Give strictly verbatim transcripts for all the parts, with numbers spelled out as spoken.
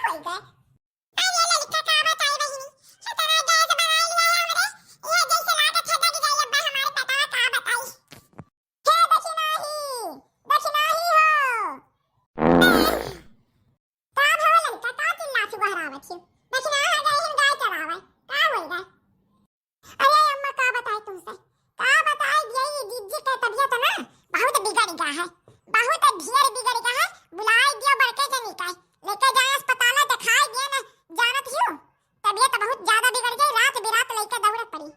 होई गए। अरे ललका का बताई बहिनी, इतना गैस बनाई लिया है हमरे, ये जैसे लागत है दग जाई अब्बा हमारे पेटवा, का बताई। हे दखिनाही, दखिनाही हो। का भवा ललका, का चिल्लात ही बहरावत ही? दखिनाहा गए हम गाय चरावे, का होई गए? अरे अम्मा, का बताई तुमसे, का बताई, ये जिज्जी के तबियत ना बहुत बिगड़ गया है, बहुत ढेर बिगड़ गया है। बुलाई दियो बड़के जनी का, लेके जाए अस्पताल, दिखाई दिए ना, जानत ही हो, तबियत बहुत ज्यादा बिगड़ गई, रात बिरात लेके दौड़े पड़ी।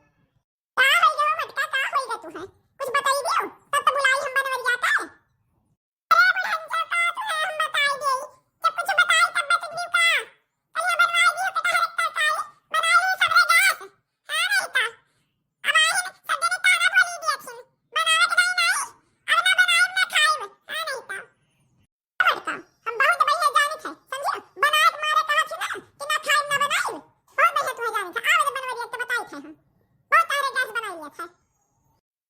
का होई गयो मटका, का होई गयो तू है, कुछ बताई दियो, तब तो बुलाई हम बनवरिया का। अरे बुढ़न, जब का तू है हम बताई देई। जब कुछ बताई तब बतन दियो का? कहिया बनवाई दियो कटहर के तरकारी, बनाई ली सब रे गैस। हाँ नहीं का? अब आई सब जने ताना बोली दिया थी। बनावे के नहीं, नहीं। अब ना बनाई ना खाई। हाँ नहीं का? बड़का, हम बहुत बढ़िया जानित है, समझियो? बनाए के मारे कहा थी ना कि ना खाई ना बनाई। बहुत बढ़िया तुम्हें जानित है। आवे बनवरिया तो बताई थे हम। बहुत तारे गैस बनाई लिया था।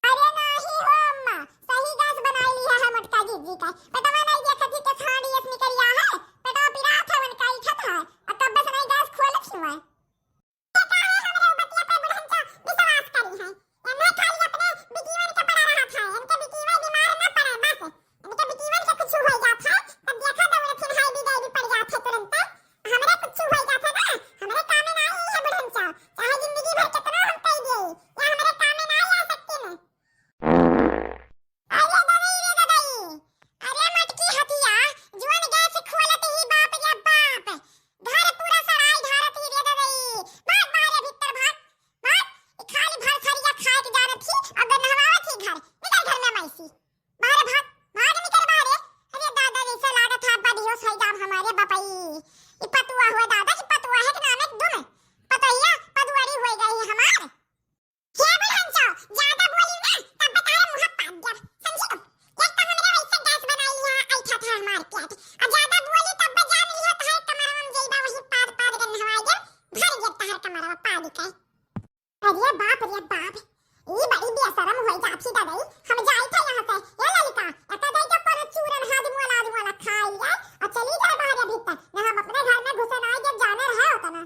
अरे नाही हो अम्मा, सही गैस बनाई लिया है मोटका जिज्जी का। पेटवा नहीं देखत ही के छाड़ी अस निकरिया है, पेटवा पिरात है, उनका इठत है, आ तब बस नहीं गैस खोलत ही हुआ। ये काहे हमरे बतिया पे बुढ़नचा विश्वास करी है? एमे खाली अपने बिटियन के पड़ा रहत है, इनके बिटियन बीमार न पड़े बस। इनके बिटियन के कुछ हो जात है, तब देखा दौड़त हिन हाई बिगाई भी पड़ जात है तुरंत। हमरे कुछ हो जात है ना, हमरे काम में ना आई है बुढ़नचा, चाहे जिंदगी भर कितना हम कह दिए, या हमरे काम में ना आ सकती है। अरे ददई रे ददई, अरे मटकी हथिया, जुअन गैस खोलत ही, बाप रे बाप, घर पूरा सड़ाई ढारत ही रे ददई। भाग बाहरे भीतर भाग, भाग, ई खाली भर थरिया खाए के जानत ही, अब नहवावत ही घर, निकल घर में मैसी, बाहरे भाग, भाग निकल बाहरे। अरे दादा, जैसे लागत है अब बेहोश हो जाब हमारे बपई, ई पतुआ हुआ दादा, ई पतुआ है कि नाम एक दुम, पतोहिया पदुअरी हो गई है हमार। हे बुढ़नचो, ज्यादा बोली ना, तब तारे मुँह पाद देब, समझी? एक तो हमरे वैसे गैस बनाई लिया, ऐठा था हमार पेट। आ ज्यादा बोली तब जान लिया, तहार कमरवा में जइबा, वही पाद पाद के नहवाई देब, भर देब तहार कमरवा पाद के। अरे बाप रे बाप, ई बड़ी बेशरम होई जात ही ददई। हम जाई थे यहाँ से, ए ललिका, एता दे के पर चूरन हाथ मुआला, हाथ मुआला खाई लिया, और चली जाए बाहर भीतर, ना हम अपने घर में घुसे ना देब, जाने रहे होता ना।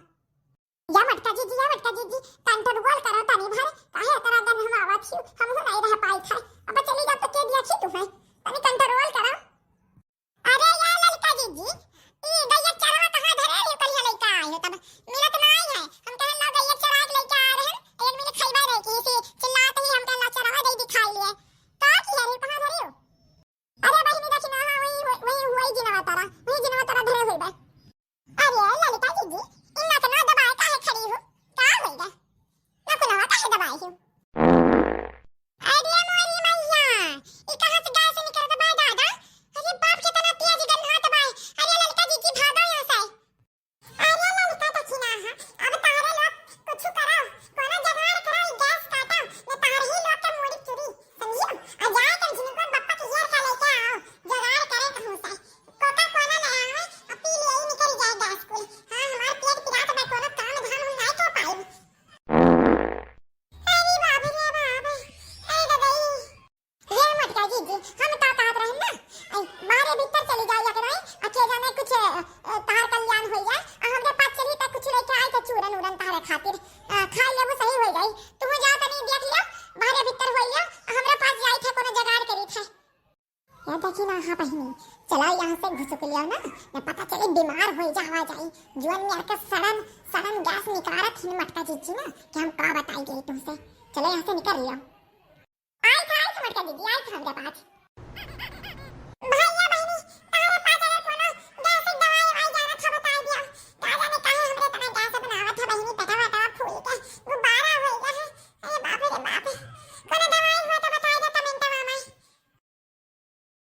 या मटका जिज्जी, या मटका जिज्जी, कंट्रोल करो तनी भर, काहे इतना गन हम आवत ही, हम हो नहीं रह पाई था। अब चली जा तो के दिया छी तू है, तनी कंट्रोल करो। अरे या ललका जिज्जी, ई गैया चरवा कहाँ धरे रही, कहिया लेके आए हो तब मिलत नहीं है। हम कहे ला गैया चरा के लेके आ रहे हैं, एक मिनट खइबा रहे कि इसे चिल्लात ही, हम कहे ला चरवा दे दिखाई लिए। का की है रे, कहाँ धरे हो? अरे बहिनी, देखी ना, हाँ, वही, वही, वही, वही जिनवा तारा, वही जिनवा तारा धरे हुई बा। अरे ललिता दीदी, इ नकना दबाए काहे खड़ी हो? का होई गा? नकनवा काहे दबाए हो? अरे मोरी मैया, इ कहाँ से गैस निकलत बा दादा? अरे बाप, कितना तेज गन्हात बा। अरे ललिता दीदी, भागो यहाँ से। अरे ललका दखिनाहा, अब तारे लोग कुछ करो, कोनो जगाड़ करो, ई गैस काटो, न तारे ही लोग के मूड़ी चुरी, समझियो? आ जाए तो जिनको बप्पा के येर का लेके आओ, जगाड़ करे कहूँ से। कोका कोला ले आओ, आ पी ले, निकल जाए गैस कुल। हाँ, हमार पेट पिरात बा, कोनो काम धाम हम नहीं कर पाई। अरे बाप रे बाप, ए ददई। हे मोटका जीजी, हम का कहत रहन ना, आई, बाहरे भीतर चली जाई एक दाई, आ के जाने कुछ, अ, तहार कल्याण होई जाए, आ हमरे पास चली त कुछ लेके आई त चूरन उरन तहरे खातिर, अ, खाई लेबू सही होई जाई। तू जा तनी देख लियो, बाहरे भीतर होई लियो, आ हमरे पास जाई थे कोनो जगाड़ करी थे। या देखी ना, हाँ बहिनी, चला यहाँ से घुसुक लियो ना, न पता चली बीमार होई जावा जाई। जुअन नियर के सड़न, सड़न गैस निकारत हिन मोटका जीजी ना, कि हम का बताई गई तुमसे। चला यहाँ से निकल लियो। आई था, आई था मोटका दीदी, आई था हमरे पास।